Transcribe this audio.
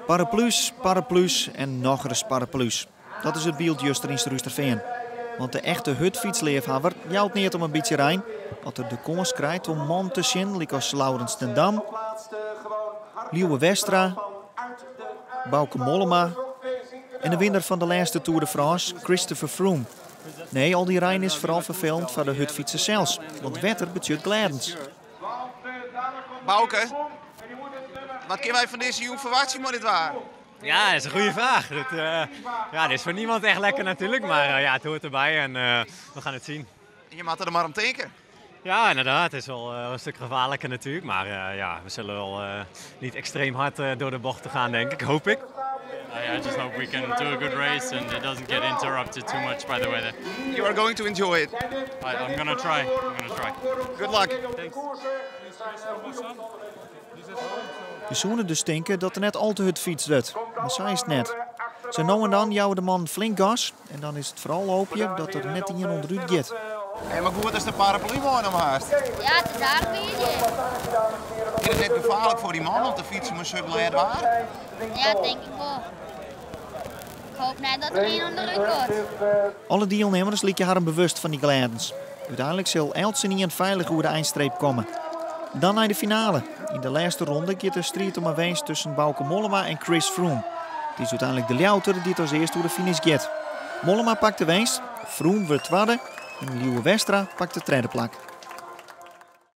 Paraplu's, paraplu's en nochris paraplu's. Dat is it byld juster yn Surhústerfean. Want de echte hurdfytsleafhawwer jout neat om in bytsje rein as er de kâns krijt om mannen te sjen lykas Laurens ten Dam, Lieuwe Westra, Bauke Mollema en de winner fan de lêste Tour de France, Christopher Froome. Nee, al dy rein is foaral ferfelend foar de hurdfytsers sels, want wetter betsjut glêdens. Bauke, wat kinne wy fan dizze jûn ferwachtsje mei dit waar? Ja, dat is een goede vraag. Dat, ja, dit is voor niemand echt lekker natuurlijk, maar ja, het hoort erbij en we gaan het zien. Je moat der mar om tinke. Ja, inderdaad. Het is wel een stuk gevaarlijker natuurlijk. Maar ja, we zullen wel niet extreem hard door de bocht te gaan, denk ik. Hoop ik. I just hope we can do a good race and it doesn't get interrupted too much by the weather. You are going to enjoy it. I'm gonna try. I'm gonna try. Good luck. Thanks. Je soene dus tinke dat der net al te hurd fytst wurdt, mar sa is it net. Sa no en dan jouwe de mannen flink gas en dan is it foaral hoopje dat der net ien ûnderút giet. Hé, mar goed datst de paraplu meinommen hast. Ja, it is aardich wier. Is it net gefaarlik foar dy man om te fytsen mei sok glêd waar? Ja, tink ik wol. Ik hoopje net dat der ien ûnderút giet. Alle dielnimmers lykje harren bewust fan dy glêdens. Uteinlik sil eltsenien feilich oer de einstreek komme. Dan nei de finale. Yn de lêste ronde giet de striid om 'e winst tusken Bauke Mollema en Chris Froome. It is úteinlik de Ljouwerter dy't as earste oer de finish giet. Mollema pakt de winst, Froome wurdt twadde en Lieuwe Westra pakt it tredde plak.